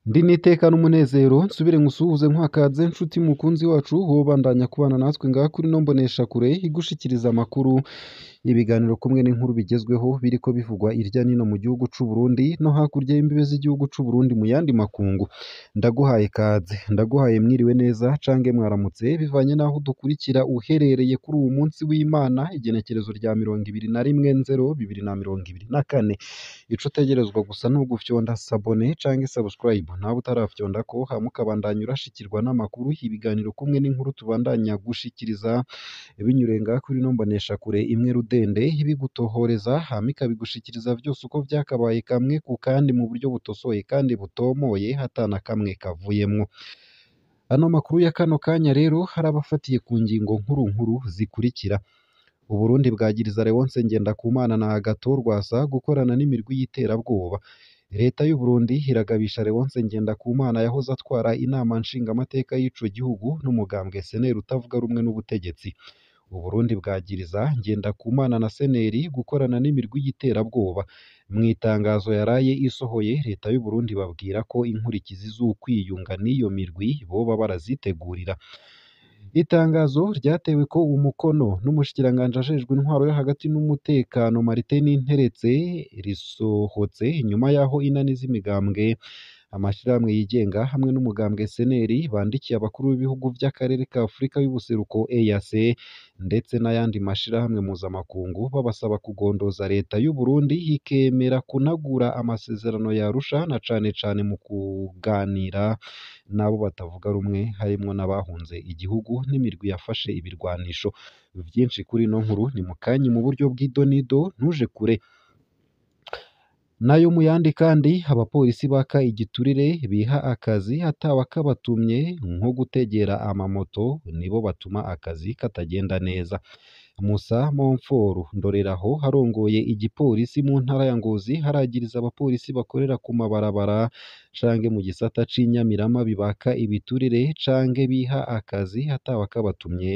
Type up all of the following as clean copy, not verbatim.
Ndi n'iteka n'umunezero nsubire nkusuhuze nkwakaze nshuti mukunzi wacu wobandanya kubana natwe ngaha kuri ino mboneshakure igushikiriza amakuru, ibiganiro kumwe n'inkuru bigezweho biriko bivugwa irya nino mu gihugu c'u Burundi no hakurya y'imbibe z'igihugu c'u Burundi mu yandi makungu. Ndaguhaye kaze, ndaguhaye mwiriwe neza cange mwaramutse bivanye n'aho udukurikira uherereye kuri uwu munsi w'Imana igenekerezo rya 21/0/2024. Ico utegerezwa gusa ni ugufyonda sabone canke subscribe nawe utarafyondako hama ukabandanya urashikirwa n'amakuru, ibiganiro kumwe n'inkuru tubandanya gushikiriza binyuriye ngaha kuri ino mboneshakure imwe rudende ibigutohoreza hama ikabigushikiriza vyose uko vyakabaye kamwe ku kandi mu buryo butosoye kandi butomoye hatana kamwe kavuyemwo. Ano makuru ya kano kanya rero harabafatiye ku ngingo nkuru nkuru zikurikira: Uburundi bwagiriza Léonce Ngendakumana na Agathon Rwasa gukorana n'imirwi y'iterabwoba. Leta y'u Burundi iragabisha Léonce Ngendakumana yahoze atwara inama nshingamateka y'ico gihugu n'umugambwe SNL utavuga rumwe n'ubutegetsi. Uburundi bwagiriza Ngendakumana na SNL gukorana n'imirwi y'iterabwoba. Mw'itangazo yaraye isohoye, leta y'u Burundi ibabwira ko inkurikizi z'ukwiyunga n'iyo mirwi boba barazitegurira. Itangazo ryateweko umukono n'umushikiranganji ajejwe intwaro yo hagati n'umutekano Martin Nteretse risohotse inyuma y'aho inani z'imigambwe, amashirahamwe yigenga hamwe n'umugambwe SNL bandikiye abakuru b'ibihugu vy'akarere ka Afurika y'ubuseruko EAC ndetse n'ayandi mashirahamwe mpuzamakungu babasaba kugondoza leta y'u Burundi ikemera kunagura amasezerano ya Arusha na cane cane mu kuganira n'abo batavuga rumwe harimwo n'abahunze igihugu n'imirwi yafashe ibirwanisho. Vyinshi kuri ino nkuru ni mukanyi mu buryo bw'idonido ntuje kure. Nayo mu yandi kandi, abapolisi baka igiturire biha akazi atawakabatumye nko gutegera amamoto nibo batuma akazi katagenda neza. Musa Monfort Ndoreraho arongoye igipolisi mu ntara ya Ngozi haragiriza abapolisi bakorera ku mabarabara canke mu gisata c'inyamirama bibaka ibiturire canke biha akazi atawakabatumye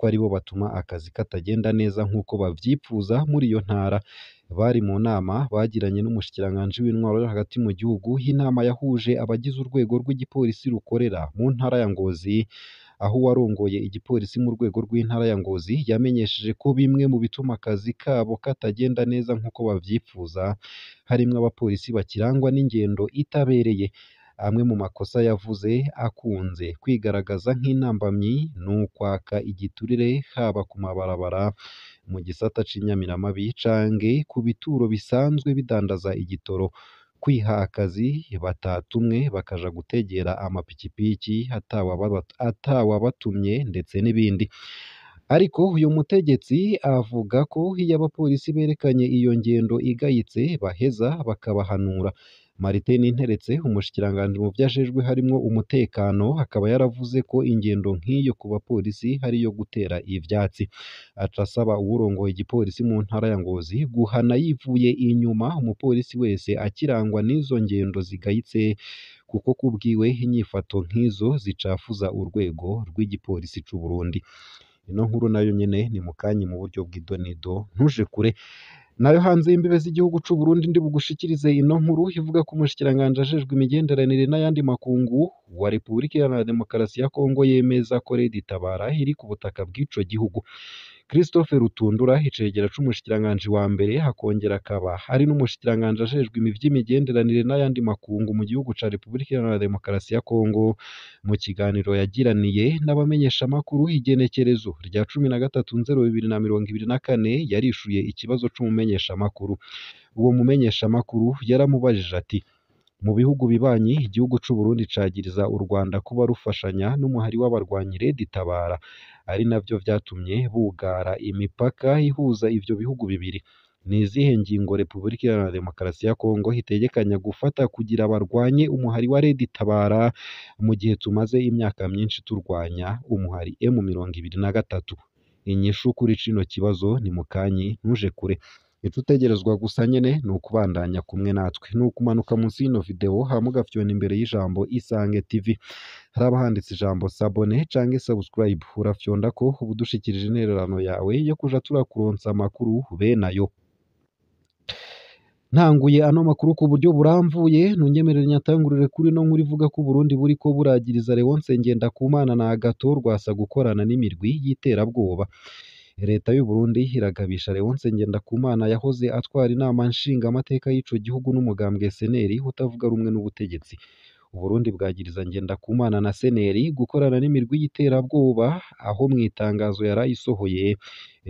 ko aribo batuma akazi katagenda neza nk'uko bavyipfuza muri iyo ntara. Bari mu nama bagiranye n'umushikiranganji w'intwaro yo hagati mu gihugu, inama yahuje abagize urwego rw'igipolisi rukorera mu ntara ya Ngozi, aho uwarongoye igipolisi mu rwego rw'intara ya Ngozi yamenyesheje ko bimwe mu bituma akazi kabo katagenda neza nk'uko bavyipfuza harimwo abapolisi bakirangwa n'ingendo itabereye. Amwe mu makosa yavuze akunze kwigaragaza nk'intambamyi ni ukwaka igiturire haba ku mabarabara, mu gisata c'inyamiramabi canke ku bituro bisanzwe bidandaza igitoro, kwiha akazi batatumwe bakaja gutegera amapikipiki atawabatumye ndetse n'ibindi. Ariko uyu mutegetsi avuga ko iyo abapolisi berekanye iyo ngendo igayitse baheza bakabahanura. Martin Nteretse umushikiranganji mu vyo ajejwe harimwo umutekano akaba yaravuze ko ingendo nk'iyo ku bapolisi ari iyo gutera ivyatsi. Aca asaba uwurongoye igipolisi mu ntara ya Ngozi guhana yivuye inyuma umupolisi wese akirangwa n'izo ngendo zigayitse kuko kubwiwe inyifato nk'izo zicafuza urwego rw'igipolisi c'u Burundi. Ino nkuru nayo nyene ni mukanyi mu buryo bw'idonido ntuje kure. Nayo hanze y'imbibe z'igihugu c'u Burundi ndi bugushikirize ino nkuru ivuga ko umushikiranganji ajejwe imigenderanire n'ayandi makungu wa Repubulika Iharanira Demokarasi ya Kongo yemeza ko Red Tabara iri ku butaka bw'ico gihugu. Christophe Rutundura icegera c'umushikiranganji wa mbere akongera akaba ari n'umushikiranganji ajejwe ivy'imigenderanire n'ayandi makungu mu gihugu ca Repubulika Iharanira Demokarasi ya Kongo, mu kiganiro yagiraniye n'abamenyeshamakuru igenekerezo rya 13/0/2024 yarishuye ikibazo c'umumenyeshamakuru. Uwo mumenyeshamakuru yaramubajije ati: mu bihugu bibanyi igihugu c'u Burundi cagiriza u Rwanda kuba rufashanya n'umuhari w'abarwanyi Red Tabara, ari navyo vyatumye bugara imipaka ihuza ivyo bihugu bibiri. Ni izihe ngingo Repubulika Iharanira Demokarasi ya Kongo itegekanya gufata kugira barwanye umuhari wa Red Tabara mu gihe tumaze imyaka myinshi turwanya umuhari M23? Inyishu kuri kino kibazo ni mukanyi ntuje kure. Ico utegerezwa gusa nyene ni ukubandanya kumwe natwe, ni ukumanuka munsi y'ino video hama ugafyona imbere y'ijambo Isange TV. Haraba handitse ijambo sabone canke subscribe, urafyondako uba udushikirije intererano yawe yo kuja turakuronsa amakuru bene ayo. Ntanguye ano makuru ku buryo buramvuye, ntunyemerere nyatangurire kuri no nkuru ivuga ko Uburundi buriko buragiriza Léonce Ngendakumana na Agathon Rwasa gukorana n'imirwi y'iterabwoba. Leta y'u Burundi iragabisha Léonce Ngendakumana yahoze atwara inama nshingamateka y'ico gihugu n'umugambwe SNL utavuga rumwe n'ubutegetsi. Uburundi bwagiriza Ngendakumana na SNL gukorana n'imirwi y'iterabwoba, aho mw'itangazo yarayisohoye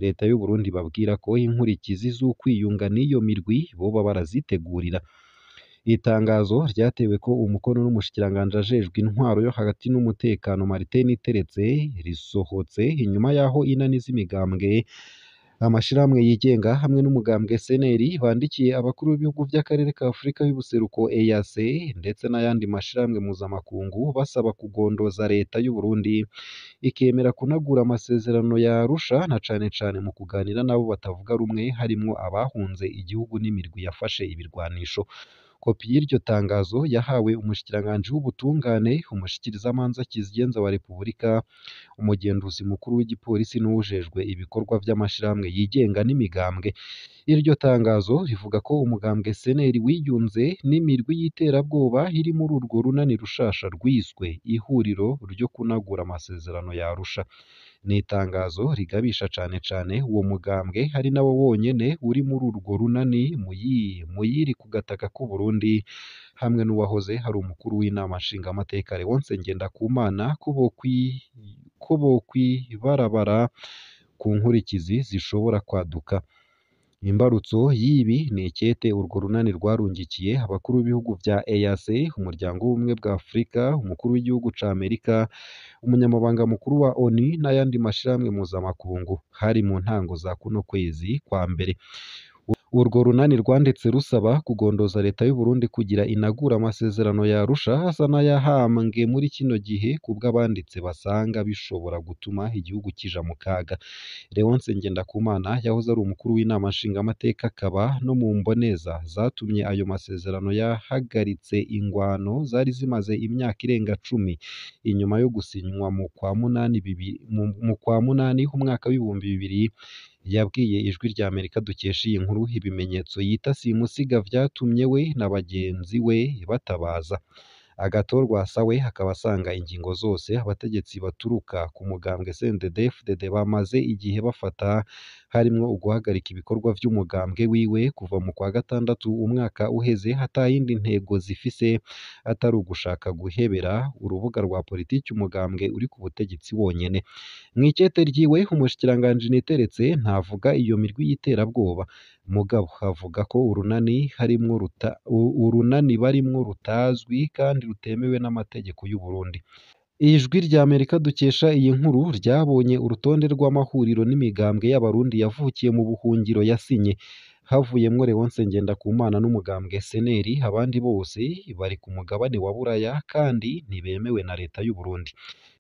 leta y'u Burundi babwira ko inkurikizi z'ukwiyunga n'iyo mirwi boba barazitegurira. Itangazo ryatewe ko umukono n'umushikiranganji ajejwe intwaro yo hagati n'umutekano Martin Niteretse, risohotse inyuma y'aho inani z'imigambwe, amashirahamwe yigenga hamwe n'umugambwe SNL bandikiye abakuru b'ibihugu vy'akarere ka Afrika y'ubuseruko EAC ndetse n'ayandi mashirahamwe mpuzamakungu basaba kugondoza leta y'u Burundi ikemera kunagura amasezerano ya Arusha na cane cane mu kuganira n'abo batavuga rumwe harimwo abahunze igihugu n'imirwi yafashe ibirwanisho. Kopi y'iryo tangazo yahawe umushikiranganji w'ubutungane, umushikirizamanza kizigenza wa Repubulika, umugenduzi mukuru w'igipolisi n'uwujejwe ibikorwa vy'amashirahamwe yigenga n'imigambwe. Iryo tangazo rivuga ko umugambwe SNL wiyunze n'imirwi y'iterabwoba iri muri urwo runani rushasha rwiswe ihuriro ryo kunagura amasezerano ya Arusha. Ni itangazo rigabisha cane cane uwo mugambwe ari nawo wonyene uri muri urwo runani muyiri ku gataka k'u Burundi hamwe n'uwahoze hari umukuru w'inama nshingamateka Léonce Ngendakumana ko bokwibarabara ku nkurikizi zishobora kwaduka. Imbarutso y'ibi ni ikete urwo runani rwarungikiye abakuru b'ibihugu vya EAC, umuryango w'ubumwe bwa Afrika, umukuru w'igihugu ca Amerika, umunyamabanga mukuru wa ONU n'ayandi mashirahamwe mpuzamakungu. Hari mu ntango za kuno kwezi kwa mbere. Urwo runani rwanditse rusaba kugondoza leta y'u Burundi kugira inagura amasezerano ya Arusha asa n'ayahambwe muri kino gihe kubw'abanditse basanga bishobora gutuma igihugu kija mu kaga. Léonce Ngendakumana yahoze ari umukuru w'inama nshingamateka akaba no mu mboneza zatumye ayo masezerano yahagaritse ingwano zari zimaze imyaka irenga 10 inyuma yo gusinywa mu kwa munani umwaka w'2000. Yabwiye Ijwi rya Amerika dukesha iyi nkuru ibimenyetso yita simusiga vyatumye we na bagenzi we batabaza. Agathon Rwasa we akaba asanga ingingo zose abategetsi baturuka ku mugambwe CNDD-FDD bamaze igihe bafata, harimwo uguhagarika ibikorwa vy'umugambwe wiwe kuva mu kwa gatandatu umwaka uheze, atayindi ntego zifise atari ugushaka guhebera urubuga rwa politiki umugambwe uri ku butegetsi wonyene. Mw'ikete ryiwe umushikiranganji Niteretse ntavuga iyo mirwi y'iterabwoba, mugabo avuga ko urunani barimwo rutazwi kandi rutemewe n'amategeko y'u Burundi. Ijwi rya Amerika dukesha iyi nkuru ryabonye urutonde rw'amahuriro n'imigambwe y'abarundi yavukiye mu buhungiro yasinye, havuyemwo Léonce Ngendakumana n'umugambwe SNL, abandi bose bari ku mugabane wa Buraya kandi ntibemewe na leta y'u Burundi.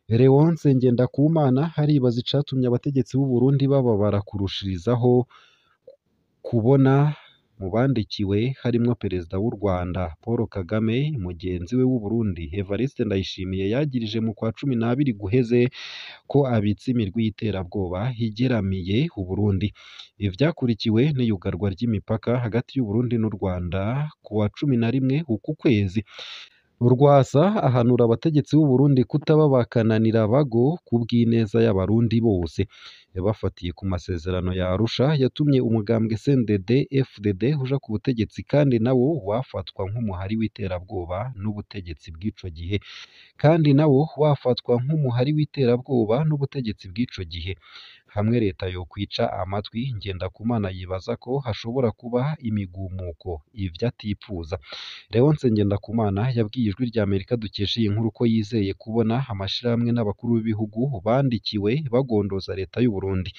Léonce Ngendakumana aribaza icatumye abategetsi b'u Burundi bababara kurushirizaho kubona mu bandikiwe harimwo Perezida w'u Rwanda Paul Kagame, mugenzi we w'u Burundi Evariste Ndayishimiye yagirije mu kwa 12 guheze ko abitse imirwi y'iterabwoba igeramiye u Burundi. Ivyakurikiwe n'iyugarwa ry'imipaka hagati y'u Burundi n'u Rwanda ku wa 11 uku kwezi. Rwasa ahanura abategetsi b'u Burundi kutaba bakananira bago kubw'ineza y'abarundi bose. Yabafatiye ku masezerano ya Arusha yatumye umugambwe CNDD FDD uja ku butegetsi kandi nawo wafatwa nk'umuhari w'iterabwoba n'ubutegetsi bw'ico gihe. Kandi nawo wafatwa nk'umuhari w'iterabwoba n'ubutegetsi bw'ico gihe. Hamwe leta yokwica amatwi, Ngendakumana yibaza ko hashobora kuba imigumuko, ivyo atipfuza. Léonce Ngendakumana yabwiye Ijwi rya Amerika dukesha iyi nkuru ko yizeye kubona amashirahamwe n'abakuru b'ibihugu bandikiwe bagondoza leta y'u Burundi.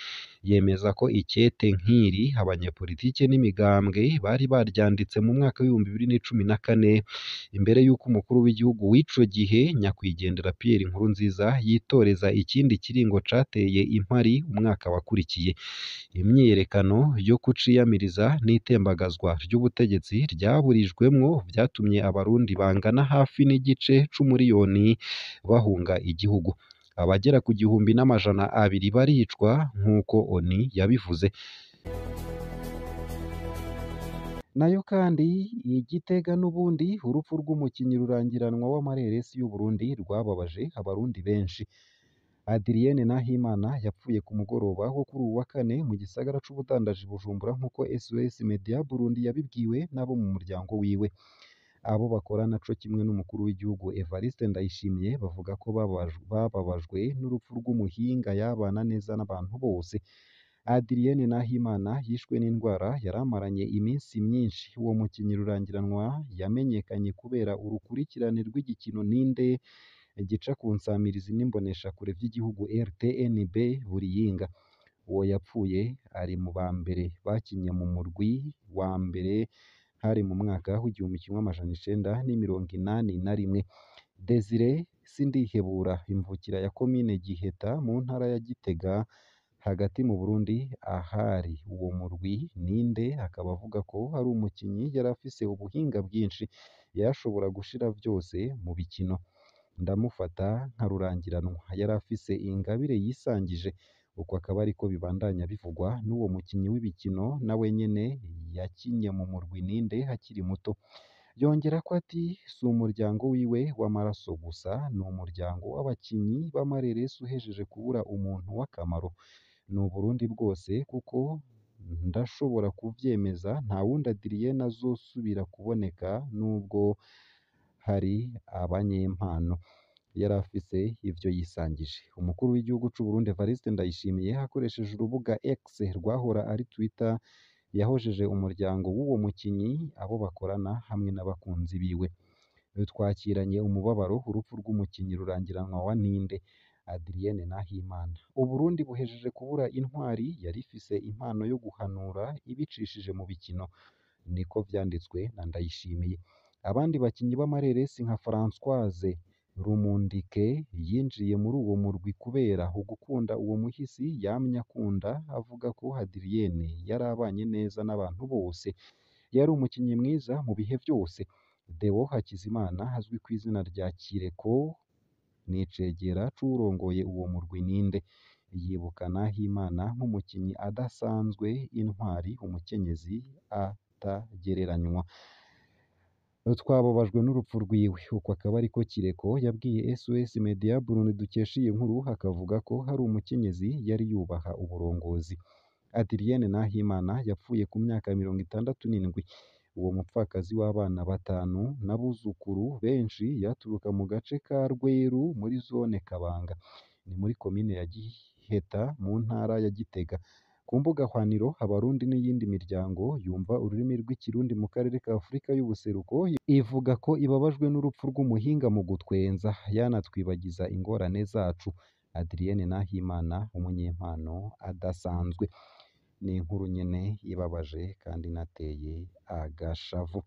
Yemeza ko ikete nk'iri abanyepolitike n'imigambwe bari baryanditse mu mwaka w'2014 imbere y'uko umukuru w'igihugu w'ico gihe nyakwigendera Pierre Nkurunziza yitoreza ikindi kiringo cateye impari umwaka wakurikiye. Imyiyerekano yo kuciyamiriza n'itembagazwa ry'ubutegetsi ryaburijwemwo vyatumye abarundi bangana hafi n'igice c'umuriyoni bahunga igihugu. Abagera ku 1200 baricwa nk'uko ONU yabivuze. Nayo kandi i Gitega n'ubundi urupfu rw'umukinyi rurangiranwa w'amareresi y'Uburundi rwababaje abarundi benshi. Adrienne Nahimana yapfuye ku mugoroba wo kuri uwu wa kane mu gisagara c'ubudandaji Bujumbura, nk'uko SOS Media Burundi yabibwiwe n'abo mu muryango wiwe. Abo bakorana co kimwe n'umukuru w'igihugu Evariste Ndayishimiye bavuga ko bababajwe n'urupfu rw'umuhinga yabana neza n'abantu bose. Adrienne Nahimana yishwe n'indwara yari amaranye iminsi myinshi. Uwo mukinyi rurangiranwa yamenyekanye kubera urukurikirane rw'igikino Ninde gica ku nsamirizi n'imboneshakure vy'igihugu RTNB buri yinga. Uwo yapfuye ari mu ba mbere bakinye mu murwi wa mbere, hari mu mwaka w'1981. Desire Sindihebura, imvukira ya komine Giheta mu ntara ya Gitega hagati mu Burundi, ahari uwo murwi Ninde, akaba avuga ko ari umukinyi yari afise ubuhinga bwinshi, yarashobora gushira vyose mu bikino. Ndamufata nka rurangiranwa, yari afise ingabire yisangije. Uko akaba ariko bibandanya bivugwa n'uwo mukinyi w'ibikino nawe nyene yakinye mu murwi Ninde akiri muto. Yongerako ati: "Si umuryango wiwe w'amaraso gusa, ni umuryango w'abakinyi b'amareresi uhejeje kubura umuntu w'akamaro. Ni Uburundi bwose kuko ndashobora kuvyemeza, ntawundi Adrienne azosubira kuboneka nubwo hari abanyempano. Yari afise ivyo yisangije." Umukuru w'igihugu c'Uburundi Evariste Ndayishimiye akoresheje urubuga X rwahora ari Twitter, yahojeje umuryango w'uwo mukinyi, abo bakorana hamwe n'abakunzi biwe. Twakiranye umubabaro urupfu rw'umukinyi rurangiranwa wa Ninde, Adrienne Nahimana. Uburundi buhejeje kubura intwari yari ifise impano yo guhanura ibicishije mu bikino, niko vyanditswe na Ndayishimiye. Abandi bakinyi b'amareresi nka Françoise Rumundike yinjiye muri uwo murwi kubera ugukunda uwo muhisi yamye akunda, avuga ko Adrienne yari abanye neza n'abantu bose, yari umukinyi mwiza mu bihe vyose. Deo Hakizimana azwi kw'izina rya Kireko n'icegera c'uwurongoye uwo murwi Ninde, yibuka Nahimana nk'umukinyi adasanzwe, intwari, umukenyezi atagereranywa. Twababajwe n'urupfu rwiwe. Uko akaba ariko Kireko yabwiye SOS Media Burundi dukesha iyi nkuru, akavuga ko hari umukenyezi yari yubaha uburongozi. Adrienne Nahimana yapfuye ku myaka 67. Uwo mupfakazi w'abana batanu n'abuzukuru benshi yaturuka mu gace ka Rweru muri zone Kabanga, ni muri komine ya Giheta mu ntara ya Gitega. Ku mbuga hwaniro Abarundi n'iyindi miryango yumva ururimi rw'Ikirundi mu karere ka Afurika y'ubuseruko ivuga ko ibabajwe n'urupfu rw'umuhinga mu gutwenza yanatwibagiza ingorane zacu. Adrienne Nahimana, umunyempano adasanzwe. Ni inkuru nyene ibabaje kandi inateye agashavu.